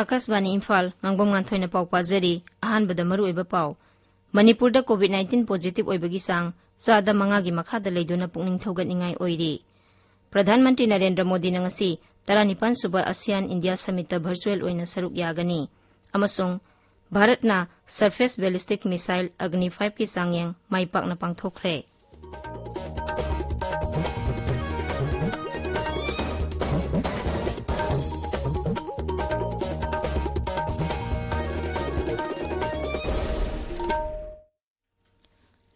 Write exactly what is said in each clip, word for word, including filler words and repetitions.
ꯑꯥꯀꯥꯁꯕꯥꯅꯤ ꯏꯝꯐꯥꯜ, ꯉꯥꯡꯕꯝ ꯉꯥꯟꯊꯣꯏꯅ ꯄꯥꯎ ꯄꯥꯖꯔꯤ꯫ ꯑꯍꯥꯟꯕꯗ ꯃꯔꯨꯑꯣꯏꯕ ꯄꯥꯎ꯫ ꯃꯅꯤꯄꯨꯔꯗ COVID nineteen positive ꯑꯣꯏꯕꯒꯤ ꯆꯥꯡ ꯆꯥꯗ ꯃꯉꯥꯒꯤ ꯃꯈꯥꯗ ꯂꯩꯗꯨꯅ ꯄꯨꯛꯅꯤꯡ ꯊꯧꯒꯠꯅꯤꯡꯉꯥꯏ ꯑꯣꯏꯔꯤ꯫ ꯄ꯭ꯔꯙꯥꯟ ꯃꯟꯇ꯭ꯔꯤ ꯅꯔꯦꯟꯗ꯭ꯔ ꯃꯣꯗꯤꯅ ꯉꯁꯤ ꯇꯔꯥꯅꯤꯄꯥꯟ ꯁꯨꯕ ASEAN India Summitꯇ virtual ꯑꯣꯏꯅ ꯁꯔꯨꯛ ꯌꯥꯒꯅꯤ꯫ ꯑꯃꯁꯨꯡ ꯚꯥꯔꯠꯅ surface ballistic missile Agni fiveꯀꯤ ꯆꯥꯡꯌꯦꯡ ꯃꯥꯏ ꯄꯥꯛꯅ ꯄꯥꯡꯊꯣꯛꯈ꯭ꯔꯦ꯫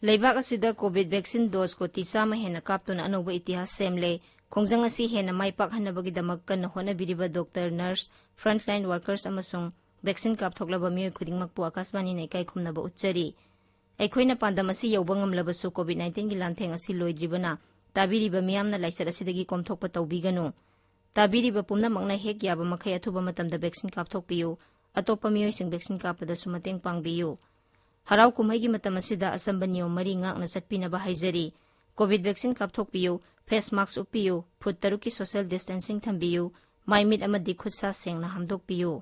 ꯂꯩꯕꯥꯛ ꯑꯁꯤꯗ COVID vaccine dose ꯀꯣꯇꯤ ꯆꯥꯝꯃ ꯍꯦꯟꯅ ꯀꯥꯞꯇꯨꯅ ꯑꯅꯧꯕ ꯏꯇꯤꯍꯥꯁ ꯁꯦꯝꯂꯦ꯫ ꯈꯣꯡꯖꯪ ꯑꯁꯤ ꯍꯦꯟꯅ ꯃꯥꯏ ꯄꯥꯛꯍꯟꯅꯕꯒꯤꯗꯃꯛ ꯀꯟꯅ ꯍꯣꯠꯅꯕꯤꯔꯤꯕ doctor, nurse, frontline workers ꯑꯃꯁꯨꯡ vaccine ꯀꯥꯞꯊꯣꯛꯂꯕ ꯃꯤꯑꯣꯏ ꯈꯨꯗꯤꯡꯃꯛꯄꯨ ꯑꯥꯀꯥꯁꯕꯥꯅꯤꯅ ꯏꯀꯥꯏ ꯈꯨꯝꯅꯕ ꯎꯠꯆꯔꯤ꯫ ꯑꯩꯈꯣꯏꯅ ꯄꯥꯟꯗꯝ ꯑꯁꯤ ꯌꯧꯕ ꯉꯝꯂꯕꯁꯨ COVID nineteenꯒꯤ ꯂꯥꯟꯊꯦꯡ ꯑꯁꯤ ꯂꯣꯏꯗ꯭ꯔꯤꯕꯅ ꯇꯥꯕꯤꯔꯤꯕ ꯃꯤꯌꯥꯝꯅ ꯂꯥꯏꯆꯠ ꯑꯁꯤꯗꯒꯤ ꯀꯣꯝꯊꯣꯛꯄ ꯇꯧꯕꯤꯒꯅꯨ꯫ ꯇꯥꯕꯤꯔꯤꯕ ꯄꯨꯝꯅꯃꯛꯅ ꯍꯦꯛ ꯌꯥꯕ ꯃꯈꯩ ꯑꯊꯨꯕ ꯃꯇꯝꯗ vaccine ꯀꯥꯞꯊꯣꯛꯄꯤꯌꯨ꯫ ꯑꯇꯣꯞꯄ ꯃꯤꯑꯣꯏꯁꯤꯡ vaccine ꯀꯥꯞꯄꯗꯁꯨ ꯃꯇꯦꯡ ꯄꯥꯡꯕꯤꯌꯨ꯫ ꯍꯔꯥꯎ ꯀꯨꯝꯍꯩꯒꯤ ꯃꯇꯝ ꯑꯁꯤꯗ ꯑꯆꯝꯕ ꯅꯤꯌꯣꯝ ꯃꯔꯤ ꯉꯥꯛꯅ ꯆꯠꯄꯤꯅꯕ ꯍꯥꯏꯖꯔꯤ꯫ COVID vaccine ꯀꯥꯞꯊꯣꯛꯄꯤꯌꯨ, face mask ꯎꯞꯄꯤꯌꯨ, ꯐꯨꯠ ꯇꯔꯨꯛꯀꯤ social distancing ꯊꯝꯕꯤꯌꯨ, ꯃꯥꯏ ꯃꯤꯠ ꯑꯃꯗꯤ ꯈꯨꯠ ꯁꯥ ꯁꯦꯡꯅ ꯍꯥꯝꯗꯣꯛꯄꯤꯌꯨ꯫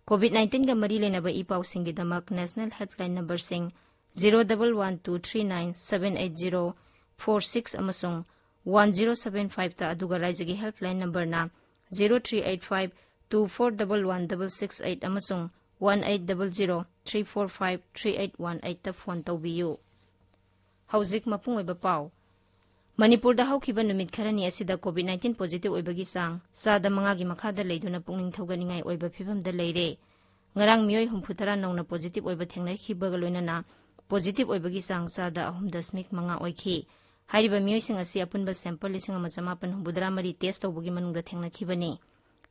COVID nineteenꯒ ꯃꯔꯤ ꯂꯩꯅꯕ E ꯄꯥꯎꯁꯤꯡꯒꯤꯗꯃꯛ national helpline numberꯁꯤꯡ zero double one two three nine seven eight zero four six ꯑꯃꯁꯨꯡ one zero seven fiveꯇ, ꯑꯗꯨꯒ ꯔꯥꯏꯖ꯭ꯌꯒꯤ helpline numberꯅ zero three eight five two four double one double six eight ꯑꯃꯁꯨꯡ one eight double zero three four five three eight one eightꯇ phone ꯇꯧꯕꯤꯌꯨ꯫ ꯍꯧꯖꯤꯛ ꯃꯄꯨꯡ ꯑꯣꯏꯕ ꯄꯥꯎ꯫ ꯃꯅꯤꯄꯨꯔꯗ ꯍꯧꯈꯤꯕ ꯅꯨꯃꯤꯠ ꯈꯔꯅꯤ ꯑꯁꯤꯗ COVID nineteen positive ꯑꯣꯏꯕꯒꯤ ꯆꯥꯡ ꯆꯥꯗ ꯃꯉꯥꯒꯤ ꯃꯈꯥꯗ ꯂꯩꯗꯨꯅ ꯄꯨꯛꯅꯤꯡ ꯊꯧꯒꯠꯅꯤꯡꯉꯥꯏ ꯑꯣꯏꯕ ꯐꯤꯕꯝꯗ ꯂꯩꯔꯦ꯫ ꯉꯔꯥꯡ ꯃꯤꯑꯣꯏ ꯍꯨꯝꯐꯨ ꯇꯔꯥ ꯅꯧꯅ positive ꯑꯣꯏꯕ ꯊꯦꯡꯅꯈꯤꯕꯒ ꯂꯣꯏꯅꯅ positive ꯑꯣꯏꯕꯒꯤ ꯆꯥꯡ ꯆꯥꯗ ꯑꯍꯨꯝ ꯗꯁꯃꯤꯛ ꯃꯉꯥ ꯑꯣꯏꯈꯤ꯫ ꯍꯥꯏꯔꯤꯕ ꯃꯤꯑꯣꯏꯁꯤꯡ ꯑꯁꯤ ꯑꯄꯨꯟꯕ sample ꯂꯤꯁꯤꯡ ꯑꯃ ꯆꯃꯥꯄꯟ ꯍꯨꯝꯐꯨꯇꯔꯥ ꯃꯔꯤ test ꯇꯧꯕꯒꯤ ꯃꯅꯨꯡꯗ ꯊꯦꯡꯅꯈꯤꯕꯅꯤ꯫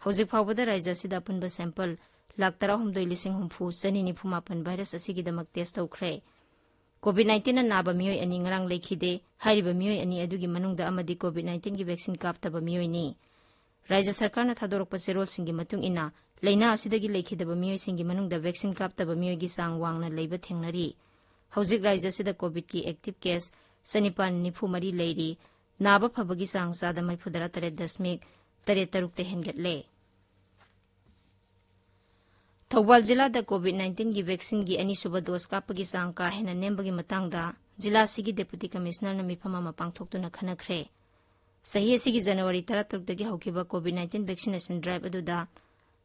ꯍꯧꯖꯤꯛ ꯐꯥꯎꯕꯗ ꯔꯥꯏꯖ꯭ꯌ ꯑꯁꯤꯗ ꯑꯄꯨꯟꯕ sample ꯂꯥꯈ ꯇꯔꯥꯍꯨꯝꯗꯣꯏ ꯂꯤꯁꯤꯡ ꯍꯨꯝꯐꯨ ꯆꯅꯤ ꯅꯤꯐꯨ ꯃꯥꯄꯟ virus ꯑꯁꯤꯒꯤꯗꯃꯛ test ꯇꯧꯈ꯭ꯔꯦ꯫ COVID nineteenꯅ ꯅꯥꯕ ꯃꯤꯑꯣꯏ ꯑꯅꯤ ꯉꯔꯥꯡ ꯂꯩꯈꯤꯗꯦ꯫ ꯍꯥꯏꯔꯤꯕ ꯃꯤꯑꯣꯏ ꯑꯅꯤ ꯑꯗꯨꯒꯤ ꯃꯅꯨꯡꯗ ꯑꯃꯗꯤ COVID nineteenꯒꯤ vaccine ꯀꯥꯞꯇꯕ ꯃꯤꯑꯣꯏꯅꯤ꯫ ꯔꯥꯏꯖ꯭ꯌ ꯁꯔꯀꯥꯔꯅ ꯊꯥꯗꯣꯔꯛꯄ ꯆꯦꯔꯣꯜꯁꯤꯡꯒꯤ ꯃꯇꯨꯡ ꯏꯟꯅ, ꯂꯩꯅꯥ ꯑꯁꯤꯗꯒꯤ ꯂꯩꯈꯤꯗꯕ ꯃꯤꯑꯣꯏꯁꯤꯡꯒꯤ ꯃꯅꯨꯡꯗ vaccine ꯀꯥꯞꯇꯕ ꯃꯤꯑꯣꯏꯒꯤ ꯆꯥꯡ ꯋꯥꯡꯅ ꯂꯩꯕ ꯊꯦꯡꯅꯔꯤ꯫ ꯍꯧꯖꯤꯛ ꯔꯥꯏꯖ꯭ꯌ ꯑꯁꯤꯗ COVIDꯀꯤ active case ꯆꯅꯤꯄꯥꯟ ꯅꯤꯐꯨ ꯃꯔꯤ ꯂꯩꯔꯤ꯫ ꯅꯥꯕ ꯐꯕꯒꯤ ꯆꯥꯡ ꯆꯥꯗ ꯃꯔꯤꯐꯨꯇꯔꯥ ꯇꯔꯦꯠ ꯗꯁꯃꯤꯛ ꯇꯔꯦꯠ ꯇꯔꯨꯛꯇ ꯍꯦꯟꯒꯠꯂꯦ꯫ ꯊꯧꯕꯥꯜ ꯖꯤꯂꯥꯗ ꯀꯣꯚꯤꯗ ꯅꯥꯏꯟꯇꯤꯟꯒꯤ ꯚꯦꯛꯁꯤꯟꯒꯤ ꯑꯅꯤꯁꯨꯕ ꯗꯣꯁ ꯀꯥꯞꯄꯒꯤ ꯆꯥꯡ ꯀꯥ ꯍꯦꯟꯅ ꯅꯦꯝꯕꯒꯤ ꯃꯇꯥꯡꯗ ꯖꯤꯂꯥ ꯑꯁꯤꯒꯤ ꯗꯦꯄꯨꯇꯤ ꯀꯃꯤꯁꯅꯔꯅ ꯃꯤꯐꯝ ꯑꯃ ꯄꯥꯡꯊꯣꯛꯇꯨꯅ ꯈꯟꯅꯈ꯭ꯔꯦ꯫ ꯆꯍꯤ ꯑꯁꯤꯒꯤ ꯖꯅꯋꯥꯔꯤ ꯇꯔꯥꯇꯔꯨꯛꯇꯒꯤ ꯍꯧꯈꯤꯕ ꯀꯣꯚꯤꯗ ꯅꯥꯏꯟꯇꯤꯟ ꯚꯦꯛꯁꯤꯅꯦꯁꯟ ꯗ꯭ꯔꯥꯏꯚ ꯑꯗꯨꯗ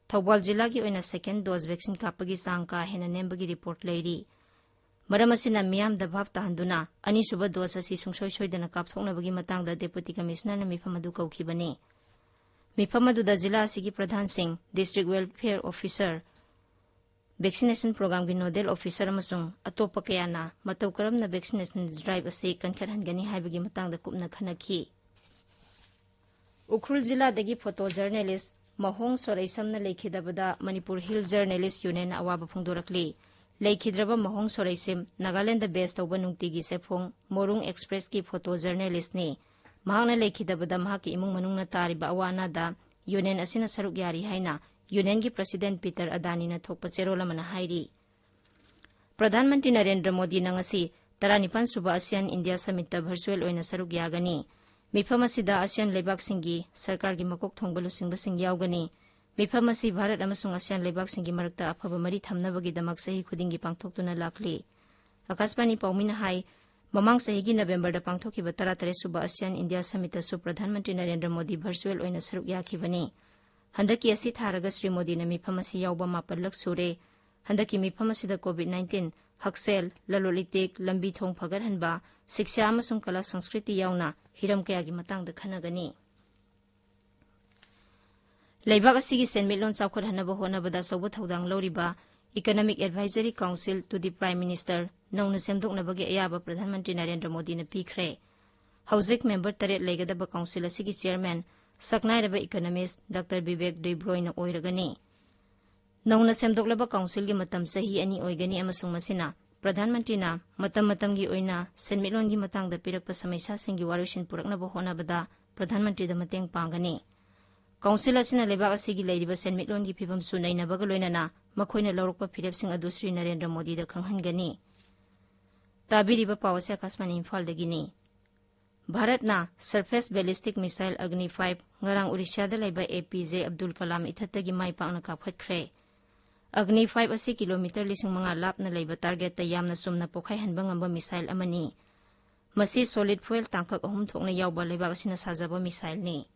ꯊꯧꯕꯥꯜ ꯖꯤꯂꯥꯒꯤ ꯑꯣꯏꯅ ꯁꯦꯀꯦꯟ ꯗꯣꯁ ꯚꯦꯛꯁꯤꯟ ꯀꯥꯞꯄꯒꯤ ꯆꯥꯡ ꯀꯥ ꯍꯦꯟꯅ ꯅꯦꯝꯕꯒꯤ ꯔꯤꯄꯣꯔꯠ ꯂꯩꯔꯤ꯫ ꯃꯔꯝ ꯑꯁꯤꯅ ꯃꯤꯌꯥꯝꯗ ꯚꯥꯞ ꯇꯥꯍꯟꯗꯨꯅ ꯑꯅꯤꯁꯨꯕ ꯗꯣꯁ ꯑꯁꯤ ꯁꯨꯡꯁꯣꯏ ꯁꯣꯏꯗꯅ ꯀꯥꯞꯊꯣꯛꯅꯕꯒꯤ ꯃꯇꯥꯡꯗ ꯗꯦꯄꯨꯇꯤ ꯀꯃꯤꯁꯅꯔꯅ ꯃꯤꯐꯝ ꯑꯗꯨ ꯀꯧꯈꯤꯕꯅꯤ꯫ ꯃꯤꯐꯝ ꯑꯗꯨꯗ ꯖꯤꯂꯥ ꯑꯁꯤꯒꯤ ꯄ꯭ꯔꯙꯥꯟꯁꯤꯡ, ꯗꯤꯁꯇ꯭ꯔꯤꯛ ꯋꯦꯜꯐꯤꯌꯔ ꯑꯣꯐꯤꯁꯔ, ꯚꯦꯛꯁꯤꯅꯦꯁꯟ ꯄ꯭ꯔꯣꯒ꯭ꯔꯥꯝꯒꯤ ꯅꯣꯗꯦꯜ ꯑꯣꯐꯤꯁꯔ ꯑꯃꯁꯨꯡ ꯑꯇꯣꯞꯄ ꯀꯌꯥꯅ ꯃꯇꯧ ꯀꯔꯝꯅ ꯚꯦꯛꯁꯤꯅꯦꯁꯟ ꯗ꯭ꯔꯥꯏꯚ ꯑꯁꯤ ꯀꯟꯈꯠꯍꯟꯒꯅꯤ ꯍꯥꯏꯕꯒꯤ ꯃꯇꯥꯡꯗ ꯀꯨꯞꯅ ꯈꯟꯅꯈꯤ꯫ ꯎꯈ꯭ꯔꯨꯜ ꯖꯤꯂꯥꯗꯒꯤ ꯐꯣꯇꯣ ꯖꯔꯅꯦꯂꯤꯁ ꯃꯍꯣꯡ ꯁꯣꯔꯩꯁꯝꯅ ꯂꯩꯈꯤꯗꯕꯗ ꯃꯅꯤꯄꯨꯔ ꯍꯤꯜ ꯖꯔꯅꯦꯂꯤꯁ ꯌꯨꯅꯤꯌꯟꯅ ꯑꯋꯥꯕ ꯐꯣꯡꯗꯣꯔꯛꯂꯤ꯫ ꯂꯩꯈꯤꯗ꯭ꯔꯕ ꯃꯍꯣꯡ ꯁꯣꯔꯩꯁꯦꯝ ꯅꯥꯒꯥꯂꯦꯟꯗ ꯕꯦꯁ ꯇꯧꯕ ꯅꯨꯡꯇꯤꯒꯤ ꯆꯦꯐꯣꯡ ꯃꯣꯔꯨꯡ ꯑꯦꯛꯁꯄ꯭ꯔꯦꯁꯀꯤ ꯐꯣꯇꯣ ꯖꯔꯅꯦꯂꯤꯁꯅꯤ꯫ ꯃꯍꯥꯛꯅ ꯂꯩꯈꯤꯗꯕꯗ ꯃꯍꯥꯛꯀꯤ ꯏꯃꯨꯡ ꯃꯅꯨꯡꯅ ꯇꯥꯔꯤꯕ ꯑꯋꯥ ꯑꯅꯥꯗ ꯌꯨꯅꯤꯌꯟ ꯑꯁꯤꯅ ꯁꯔꯨꯛ ꯌꯥꯔꯤ ꯍꯥꯏꯅ ꯌꯨꯅꯤꯌꯟꯒꯤ ꯄ꯭ꯔꯁꯤꯗꯦꯟꯠ ꯄꯤꯇꯔ ꯑꯗꯥꯅꯤꯅ ꯊꯣꯛꯄ ꯆꯦꯔꯣꯜ ꯑꯃꯅ ꯍꯥꯏꯔꯤ꯫ ꯄ꯭ꯔꯙꯥꯟ ꯃꯟꯇ꯭ꯔꯤ ꯅꯔꯦꯟꯗ꯭ꯔ ꯃꯣꯗꯤꯅ ꯉꯁꯤ ꯇꯔꯥꯅꯤꯄꯥꯟ ꯁꯨꯕ ꯑꯁꯤꯌꯥꯟ ꯏꯟꯗꯤꯌꯥ ꯁꯃꯤꯠꯇ ꯚꯔꯆꯨꯑꯦꯜ ꯑꯣꯏꯅ ꯁꯔꯨꯛ ꯌꯥꯒꯅꯤ꯫ ꯃꯤꯐꯝ ꯑꯁꯤꯗ ꯑꯁꯤꯌꯥꯟ ꯂꯩꯕꯥꯛꯁꯤꯡꯒꯤ ꯁꯔꯀꯥꯔꯒꯤ ꯃꯀꯣꯛ ꯊꯣꯡꯕ ꯂꯨꯆꯤꯡꯕꯁꯤꯡ ꯌꯥꯎꯒꯅꯤ꯫ ꯃꯤꯐꯝ ꯑꯁꯤ ꯚꯥꯔꯠ ꯑꯃꯁꯨꯡ ꯑꯁꯤꯌꯥꯟ ꯂꯩꯕꯥꯛꯁꯤꯡꯒꯤ ꯃꯔꯛꯇ ꯑꯐꯕ ꯃꯔꯤ ꯊꯝꯅꯕꯒꯤꯗꯃꯛ ꯆꯍꯤ ꯈꯨꯗꯤꯡꯒꯤ ꯄꯥꯡꯊꯣꯛꯇꯨꯅ ꯂꯥꯛꯂꯤ꯫ ꯑꯀꯥꯁꯕꯥꯅꯤ ꯄꯥꯎꯃꯤꯅ ꯍꯥꯏ, ꯃꯃꯥꯡ ꯆꯍꯤꯒꯤ ꯅꯕꯦꯝꯕꯔꯗ ꯄꯥꯡꯊꯣꯛꯈꯤꯕ ꯇꯔꯥꯇꯔꯦꯠ ꯁꯨꯕ ꯑꯁꯤꯌꯥꯟ ꯏꯟꯗꯤꯌꯥ ꯁꯃꯤꯠꯇꯁꯨ ꯄ꯭ꯔꯙꯥꯟ ꯃꯟꯇ꯭ꯔꯤ ꯅꯔꯦꯟꯗ꯭ꯔ ꯃꯣꯗꯤ ꯚꯔꯆꯨꯑꯦꯜ ꯑꯣꯏꯅ ꯁꯔꯨꯛ ꯌꯥꯈꯤꯕꯅꯤ꯫ ꯍꯟꯗꯛꯀꯤ ꯑꯁꯤ ꯊꯥꯔꯒ ꯁ꯭ꯔꯤ ꯃꯣꯗꯤꯅ ꯃꯤꯐꯝ ꯑꯁꯤ ꯌꯥꯎꯕ ꯃꯥꯄꯜꯂꯛ ꯁꯨꯔꯦ꯫ ꯍꯟꯗꯛꯀꯤ ꯃꯤꯐꯝ ꯑꯁꯤꯗ ꯀꯣꯚꯤꯗ ꯅꯥꯏꯟꯇꯤꯟ, ꯍꯛꯁꯦꯜ, ꯂꯂꯣꯟ ꯏꯇꯤꯛ, ꯂꯝꯕꯤ ꯊꯣꯡ ꯐꯒꯠꯍꯟꯕ, ꯁꯤꯛꯁꯥ ꯑꯃꯁꯨꯡ ꯀꯂꯥ ꯁꯪꯁꯀ꯭ꯔꯤꯇꯤ ꯌꯥꯎꯅ ꯍꯤꯔꯝ ꯀꯌꯥꯒꯤ ꯃꯇꯥꯡꯗ ꯈꯟꯅꯒꯅꯤ꯫ ꯂꯩꯕꯥꯛ ꯑꯁꯤꯒꯤ ꯁꯦꯟꯃꯤꯠꯂꯣꯟ ꯆꯥꯎꯈꯠꯍꯟꯅꯕ ꯍꯣꯠꯅꯕꯗ ꯑꯆꯧꯕ ꯊꯧꯗꯥꯡ ꯂꯧꯔꯤꯕ Economic Advisory Council to the Prime Minister ꯅꯧꯅ ꯁꯦꯝꯗꯣꯛꯅꯕꯒꯤ ꯑꯌꯥꯕ ꯄ꯭ꯔꯙꯥꯟ ꯃꯟꯇ꯭ꯔꯤ ꯅꯔꯦꯟꯗ꯭ꯔ ꯃꯣꯗꯤꯅ ꯄꯤꯈ꯭ꯔꯦ꯫ ꯍꯧꯖꯤꯛ ꯃꯦꯝꯕꯔ ꯇꯔꯦꯠ ꯂꯩꯒꯗꯕ ꯀꯥꯎꯟꯁꯤꯜ ꯑꯁꯤꯒꯤ ꯆꯤꯌꯔꯃꯦꯟ ꯁꯛꯅꯥꯏꯔꯕ ꯏꯀꯣꯅꯣꯃꯤꯁ ꯗꯥꯛꯇꯔ ꯕꯤꯕꯦꯛ ꯗꯦꯕ꯭ꯔꯣꯏꯅ ꯑꯣꯏꯔꯒꯅꯤ꯫ ꯅꯧꯅ ꯁꯦꯝꯗꯣꯛꯂꯕ ꯀꯥꯎꯟꯁꯤꯜꯒꯤ ꯃꯇꯝ ꯆꯍꯤ ꯑꯅꯤ ꯑꯣꯏꯒꯅꯤ ꯑꯃꯁꯨꯡ ꯃꯁꯤꯅ ꯄ꯭ꯔꯙꯥꯟ ꯃꯟꯇ꯭ꯔꯤꯅ ꯃꯇꯝ ꯃꯇꯝꯒꯤ ꯑꯣꯏꯅ ꯁꯦꯟꯃꯤꯠꯂꯣꯟꯒꯤ ꯃꯇꯥꯡꯗ ꯄꯤꯔꯛꯄ ꯁꯃꯁ꯭ꯌꯥꯁꯤꯡꯒꯤ ꯋꯥꯔꯣꯏꯁꯤꯟ ꯄꯨꯔꯛꯅꯕ ꯍꯣꯠꯅꯕꯗ ꯄ꯭ꯔꯙꯥꯟ ꯃꯟꯇ꯭ꯔꯤꯗ ꯃꯇꯦꯡ ꯄꯥꯡꯒꯅꯤ꯫ ꯀꯥꯎꯟꯁꯤꯜ ꯑꯁꯤꯅ ꯂꯩꯕꯥꯛ ꯑꯁꯤꯒꯤ ꯂꯩꯔꯤꯕ ꯁꯦꯟꯃꯤꯠꯂꯣꯟꯒꯤ ꯐꯤꯕꯝꯁꯨ ꯅꯩꯅꯕꯒ ꯂꯣꯏꯅꯅ ꯃꯈꯣꯏꯅ ꯂꯧꯔꯛꯄ ꯐꯤꯔꯦꯞꯁꯤꯡ ꯑꯗꯨ ꯁ꯭ꯔꯤ ꯅꯔꯦꯟꯗ꯭ꯔ ꯃꯣꯗꯤꯗ ꯈꯪꯍꯟꯒꯅꯤ꯫ ꯇꯥꯕꯤꯔꯤꯕ ꯄꯥꯎ ꯑꯁꯤ ꯑꯀꯥꯁꯕꯥꯅꯤ ꯏꯝꯐꯥꯜꯗꯒꯤꯅꯤ꯫ ꯚꯥꯔꯠꯅ surface ballistic missile Agni five ꯉꯔꯥꯡ ꯑꯣꯔꯤꯁꯥꯗ ꯂꯩꯕ ꯑꯦ ꯄꯤ ꯖꯦ ꯑꯕꯗꯨꯜ ꯀꯂꯥꯝ ꯏꯊꯠꯇꯒꯤ ꯃꯥꯏ ꯄꯥꯛꯅ ꯀꯥꯞꯈꯠꯈ꯭ꯔꯦ꯫ ꯑꯒꯅꯤ ꯐꯥꯏꯚ ꯑꯁꯤ ꯀꯤꯂꯣꯃꯤꯇꯔ ꯂꯤꯁꯤꯡ ꯃꯉꯥ ꯂꯥꯞꯅ ꯂꯩꯕ ꯇꯥꯔꯒꯦꯠꯇ ꯌꯥꯝꯅ ꯆꯨꯝꯅ ꯄꯣꯈꯥꯏꯍꯟꯕ ꯉꯝꯕ ꯃꯤꯁꯥꯏꯜ ꯑꯃꯅꯤ꯫ ꯃꯁꯤ solid fuel ꯇꯥꯡꯀꯛ ꯑꯍꯨꯝ ꯊꯣꯛꯅ ꯌꯥꯎꯕ ꯂꯩꯕꯥꯛ ꯑꯁꯤꯅ ꯁꯥꯖꯕ ꯃꯤꯁꯥꯏꯜꯅꯤ꯫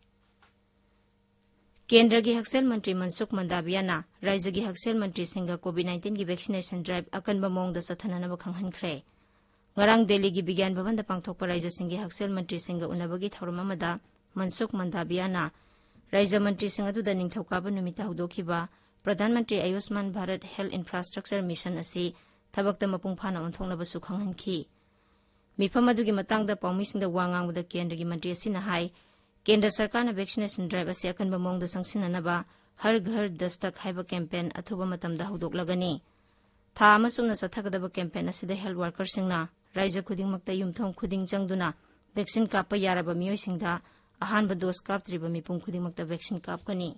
ꯀꯦꯟꯗ꯭ꯔꯒꯤ ꯍꯛꯁꯦꯜ ꯃꯟꯇ꯭ꯔꯤ ꯃꯟꯁꯨꯈ ꯃꯟꯗꯥꯕꯤꯌꯥꯅ ꯔꯥꯖ꯭ꯌꯒꯤ ꯍꯛꯁꯦꯜ ꯃꯟꯇ꯭ꯔꯤꯁꯤꯡꯒ COVID nineteen ꯒꯤ vaccination drive ꯑꯀꯟꯕ ꯃꯑꯣꯡꯗ ꯆꯠꯊꯅꯅꯕ ꯈꯪꯍꯟꯈ꯭ꯔꯦ꯫ ꯉꯔꯥꯡ ꯗꯦꯜꯂꯤꯒꯤ ꯕꯤꯒ꯭ꯌꯥꯟ ꯚꯕꯟꯗ ꯄꯥꯡꯊꯣꯛꯄ ꯔꯥꯖ꯭ꯌꯁꯤꯡꯒꯤ ꯍꯛꯁꯦꯜ ꯃꯟꯇ꯭ꯔꯤꯁꯤꯡꯒ ꯎꯅꯕꯒꯤ ꯊꯧꯔꯝ ꯑꯃꯗ ꯃꯟꯁꯨꯈ ꯃꯟꯗꯥꯕꯤꯌꯥꯅ ꯔꯥꯖ꯭ꯌ ꯃꯟꯇ꯭ꯔꯤꯁꯤꯡ ꯑꯗꯨꯗ ꯅꯤꯡꯊꯧꯀꯥꯕ ꯅꯨꯃꯤꯠꯇ ꯍꯧꯗꯣꯛꯈꯤꯕ ꯄ꯭ꯔꯙꯥꯟ ꯃꯟꯇ꯭ꯔꯤ ꯑꯌꯨꯁꯃꯥꯟ ꯚꯥꯔꯠ Health Infrastructure Mission ꯑꯁꯤ ꯊꯕꯛꯇ ꯃꯄꯨꯡ ꯐꯥꯅ ꯑꯣꯟꯊꯣꯛꯅꯕꯁꯨ ꯈꯪꯍꯟꯈꯤ꯫ ꯃꯤꯐꯝ ꯑꯗꯨꯒꯤ ꯃꯇꯥꯡꯗ ꯄꯥꯎꯃꯤꯁꯤꯡꯗ ꯋꯥ ꯉꯥꯡꯕꯗ ꯀꯦꯟꯗ꯭ꯔꯒꯤ ꯃꯟꯇ꯭ꯔꯤ ꯑꯁꯤꯅ ꯍꯥꯏ, ꯀꯦꯟꯗ꯭ꯔ ꯁꯔꯀꯥꯔꯅ vaccination drive ꯑꯁꯤ ꯑꯀꯟꯕ ꯃꯑꯣꯡꯗ ꯆꯪꯁꯤꯟꯅꯅꯕ ꯍꯔ ꯘꯔ ꯗꯁꯇꯛ ꯍꯥꯏꯕ campaign ꯑꯊꯨꯕ ꯃꯇꯝꯗ ꯍꯧꯗꯣꯛꯂꯒꯅꯤ꯫ ꯊꯥ ꯑꯃ ꯆꯨꯞꯅ ꯆꯠꯊꯒꯗꯕ campaign ꯑꯁꯤꯗ health workerꯁꯤꯡꯅ ꯔꯥꯖ꯭ꯌ ꯈꯨꯗꯤꯡꯃꯛꯇ ꯌꯨꯝꯊꯣꯡ ꯈꯨꯗꯤꯡ ꯆꯪꯗꯨꯅ vaccine ꯀꯥꯞꯄ ꯌꯥꯔꯕ ꯃꯤꯑꯣꯏꯁꯤꯡꯗ ꯑꯍꯥꯟꯕ dose ꯀꯥꯞꯇ꯭ꯔꯤꯕ ꯃꯤꯄꯨꯝ ꯈꯨꯗꯤꯡꯃꯛꯇ vaccine ꯀꯥꯞꯀꯅꯤ꯫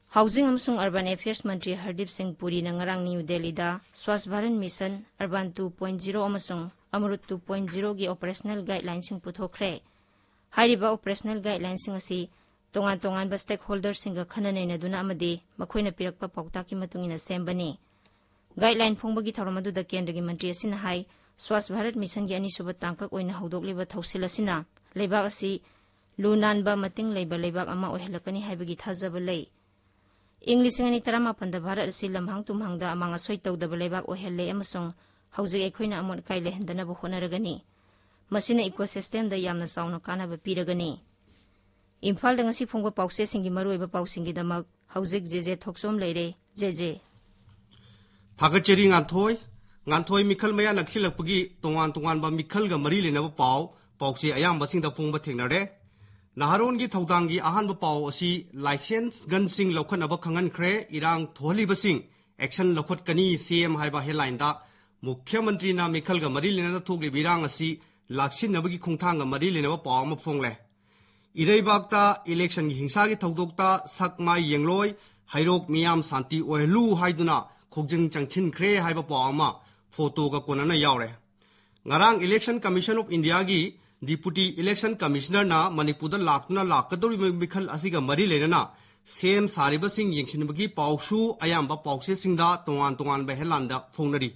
Housing ꯑꯃꯁꯨꯡ Urban Affairs ꯃꯟꯇ꯭ꯔꯤ ꯍꯔꯗꯤꯞ ꯁꯤꯡ ꯄꯨꯔꯤꯅ ꯉꯔꯥꯡ ꯅ꯭ꯌꯨ ꯗꯦꯜꯂꯤꯗ Swachh Bharat Mission, Urban two point zero ꯑꯃꯁꯨꯡ Amrut two point zero ꯒꯤ operational guidelineꯁꯤꯡ ꯄꯨꯊꯣꯛꯈ꯭ꯔꯦ꯫ ꯍꯥꯏꯔꯤꯕ operational guidelineꯁꯤꯡ ꯑꯁꯤ ꯇꯣꯉꯥꯟ ꯇꯣꯉꯥꯟꯕ stakeholderꯁꯤꯡꯒ ꯈꯟꯅ ꯅꯩꯅꯗꯨꯅ ꯑꯃꯗꯤ ꯃꯈꯣꯏꯅ ꯄꯤꯔꯛꯄ ꯄꯥꯎꯇꯥꯛꯀꯤ ꯃꯇꯨꯡ ꯏꯟꯅ ꯁꯦꯝꯕꯅꯤ꯫ Guideline ꯐꯣꯡꯕꯒꯤ ꯊꯧꯔꯝ ꯑꯗꯨꯗ ꯀꯦꯟꯗ꯭ꯔꯒꯤ ꯃꯟꯇ꯭ꯔꯤ ꯑꯁꯤꯅ ꯍꯥꯏ, Swachh Bharat Missionꯒꯤ ꯑꯅꯤꯁꯨꯕ ꯇꯥꯡꯀꯛ ꯑꯣꯏꯅ ꯍꯧꯗꯣꯛꯂꯤꯕ ꯊꯧꯁꯤꯜ ꯑꯁꯤꯅ ꯂꯩꯕꯥꯛ ꯑꯁꯤ ꯂꯨ ꯅꯥꯟꯕ, ꯃꯇꯤꯡ ꯂꯩꯕ ꯂꯩꯕꯥꯛ ꯑꯃ ꯑꯣꯏꯍꯜꯂꯛꯀꯅꯤ ꯍꯥꯏꯕꯒꯤ ꯊꯥꯖꯕ ꯂꯩ꯫ ꯏꯪ ꯂꯤꯁꯤꯡ ꯑꯅꯤ ꯇꯔꯥꯃꯥꯄꯟꯗ ꯚꯥꯔꯠ ꯑꯁꯤ ꯂꯝꯍꯥꯡ ꯇꯨꯝꯍꯥꯡꯗ ꯑꯃꯥꯡ ꯑꯁꯣꯏ ꯇꯧꯗꯕ ꯂꯩꯕꯥꯛ ꯑꯣꯏꯍꯜꯂꯦ ꯑꯃꯁꯨꯡ ꯍꯧꯖꯤꯛ ꯑꯩꯈꯣꯏꯅ ꯑꯃꯣꯠ ꯑꯀꯥꯏ ꯂꯩꯍꯟꯗꯅꯕ ꯍꯣꯠꯅꯔꯒꯅꯤ꯫ ꯃꯁꯤꯅ ecosystemꯗ ꯌꯥꯝꯅ ꯆꯥꯎꯅ ꯀꯥꯟꯅꯕ ꯄꯤꯔꯒꯅꯤ꯫ ꯏꯝꯐꯥꯜꯗ ꯉꯁꯤ ꯐꯣꯡꯕ ꯄꯥꯎꯆꯦꯁꯤꯡꯒꯤ ꯃꯔꯨꯑꯣꯏꯕ ꯄꯥꯎꯁꯤꯡꯒꯤꯗꯃꯛ ꯍꯧꯖꯤꯛ ꯖꯦ ꯖꯦ ꯊꯣꯛꯆꯣꯝ ꯂꯩꯔꯦ꯫ J J. ꯊꯥꯒꯠꯆꯔꯤ ꯉꯥꯟꯊꯣꯏ꯫ ꯉꯥꯟꯊꯣꯏ, ꯃꯤꯈꯜ ꯃꯌꯥ ꯅꯛꯁꯤꯜꯂꯛꯄꯒꯤ ꯇꯣꯉꯥꯟ ꯇꯣꯉꯥꯟꯕ ꯃꯤꯈꯜꯒ ꯃꯔꯤ ꯂꯩꯅꯕ ꯄꯥꯎ, ꯄꯥꯎꯆꯦ ꯑꯌꯥꯝꯕꯁꯤꯡꯗ ꯐꯣꯡꯕ ꯊꯦꯡꯅꯔꯦ꯫ ꯅꯍꯥꯔꯣꯟꯒꯤ ꯊꯧꯗꯥꯡꯒꯤ ꯑꯍꯥꯟꯕ ꯄꯥꯎ ꯑꯁꯤ ꯂꯥꯏꯁꯦꯟꯁ ꯒꯟꯁꯤꯡ ꯂꯧꯈꯠꯅꯕ ꯈꯪꯍꯟꯈ꯭ꯔꯦ꯫ ꯏꯔꯥꯡ ꯊꯣꯛꯍꯜꯂꯤꯕꯁꯤꯡ action ꯂꯧꯈꯠꯀꯅꯤ, ꯁꯤ ꯑꯦꯝ ꯍꯥꯏꯕ headlineꯗ ꯃꯨꯈ꯭ꯌ ꯃꯟꯇ꯭ꯔꯤꯅ ꯃꯤꯈꯜꯒ ꯃꯔꯤ ꯂꯩꯅꯅ ꯊꯣꯛꯂꯤꯕ ꯏꯔꯥꯡ ꯑꯁꯤ ꯂꯥꯛꯁꯤꯟꯅꯕꯒꯤ ꯈꯣꯡꯊꯥꯡꯒ ꯃꯔꯤ ꯂꯩꯅꯕ ꯄꯥꯎ ꯑꯃ ꯐꯣꯡꯂꯦ꯫ ꯏꯔꯩꯕꯥꯛꯇ electionꯒꯤ ꯍꯤꯡꯁꯥꯒꯤ ꯊꯧꯗꯣꯛꯇ ꯁꯛ ꯃꯥꯏ ꯌꯦꯡꯂꯣꯏ, ꯍꯩꯔꯣꯛ ꯃꯤꯌꯥꯝ ꯁꯥꯟꯇꯤ ꯑꯣꯏꯍꯜꯂꯨ ꯍꯥꯏꯗꯨꯅ ꯈꯣꯡꯖꯪ ꯆꯪꯁꯤꯟꯈ꯭ꯔꯦ ꯍꯥꯏꯕ ꯄꯥꯎ ꯑꯃ photoꯒ ꯀꯣꯟꯅꯅ ꯌꯥꯎꯔꯦ꯫ ꯉꯔꯥꯡ Election Commission of Indiaꯒꯤ Deputy Election Commissionerꯅ ꯃꯅꯤꯄꯨꯔꯗ ꯂꯥꯛꯇꯨꯅ ꯂꯥꯛꯀꯗꯧꯔꯤꯕ ꯃꯤꯈꯜ ꯑꯁꯤꯒ ꯃꯔꯤ ꯂꯩꯅꯅ ꯁꯦꯝ ꯁꯥꯔꯤꯕꯁꯤꯡ ꯌꯦꯡꯁꯤꯟꯕꯒꯤ ꯄꯥꯎꯁꯨ ꯑꯌꯥꯝꯕ ꯄꯥꯎꯆꯦꯁꯤꯡꯗ ꯇꯣꯉꯥꯟ ꯇꯣꯉꯥꯟꯕ headlineꯗ ꯐꯣꯡꯅꯔꯤ꯫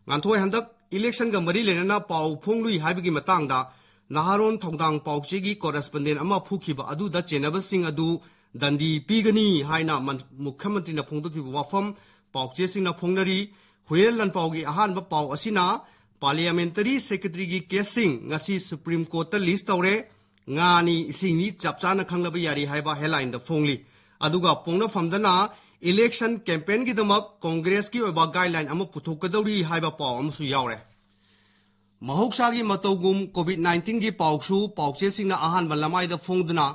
ꯉꯥꯟꯊꯣꯏ, ꯍꯟꯗꯛ electionꯒ ꯃꯔꯤ ꯂꯩꯅꯅ ꯄꯥꯎ ꯐꯣꯡꯂꯨꯏ ꯍꯥꯏꯕꯒꯤ ꯃꯇꯥꯡꯗ ꯅꯍꯥꯔꯣꯟ ꯊꯧꯗꯥꯡ ꯄꯥꯎꯆꯦꯒꯤ correspondent ꯑꯃ ꯐꯨꯈꯤꯕ ꯑꯗꯨꯗ ꯆꯦꯟꯅꯕꯁꯤꯡ ꯑꯗꯨ ꯗꯟꯗꯤ ꯄꯤꯒꯅꯤ ꯍꯥꯏꯅ ꯃꯟ-, ꯃꯨꯈ꯭ꯌꯃꯟꯇ꯭ꯔꯤꯅ ꯐꯣꯡꯗꯣꯛꯈꯤꯕ ꯋꯥꯐꯝ ꯄꯥꯎꯆꯦꯁꯤꯡꯅ ꯐꯣꯡꯅꯔꯤ꯫ ꯍꯨꯏꯔꯦꯟ ꯂꯥꯟꯄꯥꯎꯒꯤ ꯑꯍꯥꯟꯕ ꯄꯥꯎ ꯑꯁꯤꯅ parliamentary secretaryꯒꯤ caseꯁꯤꯡ ꯉꯁꯤ Supreme Courtꯇ list ꯇꯧꯔꯦ꯫ ꯉꯥꯅꯤ ꯏꯁꯤꯡꯅꯤ ꯆꯞ ꯆꯥꯅ ꯈꯪꯂꯕ ꯌꯥꯔꯤ ꯍꯥꯏꯕ headlineꯗ ꯐꯣꯡꯂꯤ꯫ ꯑꯗꯨꯒ ꯄꯣꯛꯅꯐꯝꯗꯅ election campaignꯒꯤꯗꯃꯛ Congressꯀꯤ ꯑꯣꯏꯕ guideline ꯑꯃ ꯄꯨꯊꯣꯛꯀꯗꯧꯔꯤ ꯍꯥꯏꯕ ꯄꯥꯎ ꯑꯃꯁꯨ ꯌꯥꯎꯔꯦ꯫ ꯃꯍꯧꯁꯥꯒꯤ ꯃꯇꯧꯒꯨꯝ COVID nineteenꯒꯤ ꯄꯥꯎꯁꯨ ꯄꯥꯎꯆꯦꯁꯤꯡꯅ ꯑꯍꯥꯟꯕ ꯂꯃꯥꯏꯗ ꯐꯣꯡꯗꯨꯅ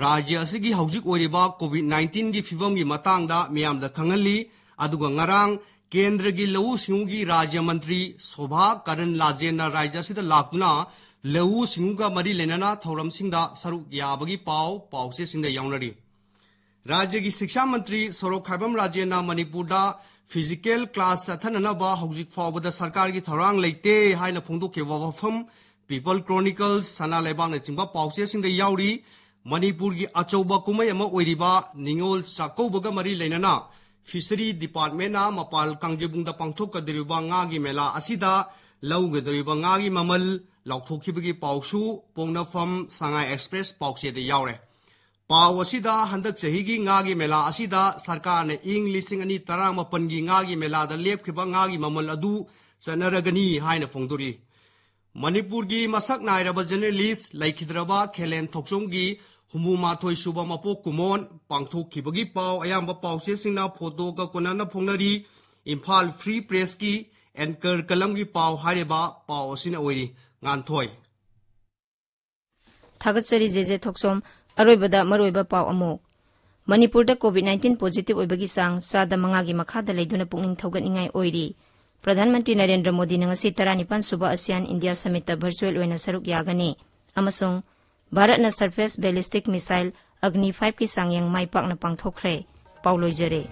ꯔꯥꯖ꯭ꯌ ꯑꯁꯤꯒꯤ ꯍꯧꯖꯤꯛ ꯑꯣꯏꯔꯤꯕ COVID nineteenꯒꯤ ꯐꯤꯕꯝꯒꯤ ꯃꯇꯥꯡꯗ ꯃꯤꯌꯥꯝꯗ ꯈꯪꯍꯜꯂꯤ꯫ ꯑꯗꯨꯒ ꯉꯔꯥꯡ ꯀꯦꯟꯗ꯭ꯔꯒꯤ ꯂꯧꯎ ꯁꯤꯡꯎꯒꯤ ꯔꯥꯖ꯭ꯌ ꯃꯟꯇ꯭ꯔꯤ ꯁꯣꯚꯥ ꯀꯔꯟ ꯂꯥꯖꯦꯟꯅ ꯔꯥꯖ꯭ꯌ ꯑꯁꯤꯗ ꯂꯥꯛꯇꯨꯅ ꯂꯧꯎ ꯁꯤꯡꯎꯒ ꯃꯔꯤ ꯂꯩꯅꯅ ꯊꯧꯔꯝꯁꯤꯡꯗ ꯁꯔꯨꯛ ꯌꯥꯕꯒꯤ ꯄꯥꯎ ꯄꯥꯎꯆꯦꯁꯤꯡꯗ ꯌꯥꯎꯅꯔꯤ꯫ ꯔꯥꯖ꯭ꯌꯒꯤ ꯁꯤꯛꯁꯥ ꯃꯟꯇ꯭ꯔꯤ ꯁꯣꯔꯣꯛꯈꯥꯏꯕꯝ ꯔꯥꯖꯦꯟꯅ ꯃꯅꯤꯄꯨꯔꯗ physical class ꯆꯠꯊꯅꯅꯕ ꯍꯧꯖꯤꯛ ꯐꯥꯎꯕꯗ ꯁꯔꯀꯥꯔꯒꯤ ꯊꯧꯔꯥꯡ ꯂꯩꯇꯦ ꯍꯥꯏꯅ ꯐꯣꯡꯗꯣꯛꯈꯤꯕ ꯋꯥꯐꯝ People Chronicles, ꯁꯅꯥ ꯂꯩꯕꯥꯛꯅꯆꯤꯡꯕ ꯄꯥꯎꯆꯦꯁꯤꯡꯗ ꯌꯥꯎꯔꯤ꯫ ꯃꯅꯤꯄꯨꯔꯒꯤ ꯑꯆꯧꯕ ꯀꯨꯝꯍꯩ ꯑꯃ ꯑꯣꯏꯔꯤꯕ ꯅꯤꯉꯣꯜ ꯆꯥꯛꯀꯧꯕꯒ ꯃꯔꯤ ꯂꯩꯅꯅ Fishery Departmentꯅ ꯃꯄꯥꯜ ꯀꯥꯡꯖꯩꯕꯨꯡꯗ ꯄꯥꯡꯊꯣꯛꯀꯗꯧꯔꯤꯕ ꯉꯥꯒꯤ ꯃꯦꯂꯥ ꯑꯁꯤꯗ ꯂꯧꯒꯗꯧꯔꯤꯕ ꯉꯥꯒꯤ ꯃꯃꯜ ꯂꯥꯎꯊꯣꯛꯈꯤꯕꯒꯤ ꯄꯥꯎꯁꯨ ꯄꯣꯛꯅꯐꯝ ꯁꯉꯥꯏ Express ꯄꯥꯎꯆꯦꯗ ꯌꯥꯎꯔꯦ꯫ ꯄꯥꯎ ꯑꯁꯤꯗ ꯍꯟꯗꯛ ꯆꯍꯤꯒꯤ ꯉꯥꯒꯤ ꯃꯦꯂꯥ ꯑꯁꯤꯗ ꯁꯔꯀꯥꯔꯅ ꯏꯪ ꯂꯤꯁꯤꯡ ꯑꯅꯤ ꯇꯔꯥꯃꯥꯄꯟꯒꯤ ꯉꯥꯒꯤ ꯃꯦꯂꯥꯗ ꯂꯦꯞꯈꯤꯕ ꯉꯥꯒꯤ ꯃꯃꯜ ꯑꯗꯨ ꯆꯠꯅꯔꯒꯅꯤ ꯍꯥꯏꯅ ꯐꯣꯡꯗꯣꯔꯤ꯫ ꯃꯅꯤꯄꯨꯔꯒꯤ ꯃꯁꯛ ꯅꯥꯏꯔꯕ journalist ꯂꯩꯈꯤꯗ꯭ꯔꯕ ꯈꯦꯂꯦꯟ ꯊꯣꯛꯆꯣꯝꯒꯤ ꯍꯨꯝꯐꯨ ꯃꯥꯊꯣꯏ ꯁꯨꯕ ꯃꯄꯣꯛ ꯀꯨꯝꯑꯣꯟ ꯄꯥꯡꯊꯣꯛꯈꯤꯕꯒꯤ ꯄꯥꯎ ꯑꯌꯥꯝꯕ ꯄꯥꯎꯆꯦꯁꯤꯡꯅ photoꯒ ꯀꯣꯟꯅꯅ ꯐꯣꯡꯅꯔꯤ꯫ ꯏꯝꯐꯥꯜ Free Pressꯀꯤ anchor ꯀꯂꯝꯒꯤ ꯄꯥꯎ ꯍꯥꯏꯔꯤꯕ ꯄꯥꯎ ꯑꯁꯤꯅ ꯑꯣꯏꯔꯤ꯫ ꯉꯥꯟꯊꯣꯏ꯫ ꯊꯥꯒꯠꯆꯔꯤ ꯖꯦꯖꯦ ꯊꯣꯛꯆꯣꯝ꯫ ꯑꯔꯣꯏꯕꯗ ꯃꯔꯨꯑꯣꯏꯕ ꯄꯥꯎ ꯑꯃꯨꯛ꯫ ꯃꯅꯤꯄꯨꯔꯗ COVID nineteen positive ꯑꯣꯏꯕꯒꯤ ꯆꯥꯡ ꯆꯥꯗ ꯃꯉꯥꯒꯤ ꯃꯈꯥꯗ ꯂꯩꯗꯨꯅ ꯄꯨꯛꯅꯤꯡ ꯊꯧꯒꯠꯅꯤꯡꯉꯥꯏ ꯑꯣꯏꯔꯤ꯫ ꯄ꯭ꯔꯙꯥꯟ ꯃꯟꯇ꯭ꯔꯤ ꯅꯔꯦꯟꯗ꯭ꯔ ꯃꯣꯗꯤꯅ ꯉꯁꯤ ꯇꯔꯥꯅꯤꯄꯥꯟ ꯁꯨꯕ ASEAN India Summitꯇ virtual ꯑꯣꯏꯅ ꯁꯔꯨꯛ ꯌꯥꯒꯅꯤ ꯑꯃꯁꯨꯡ ꯚꯥꯔꯠꯅ surface ballistic missile Agni fiveꯀꯤ ꯆꯥꯡꯌꯦꯡ ꯃꯥꯏ ꯄꯥꯛꯅ ꯄꯥꯡꯊꯣꯛꯈ꯭ꯔꯦ꯫ ꯄꯥꯎ ꯂꯣꯏꯖꯔꯦ꯫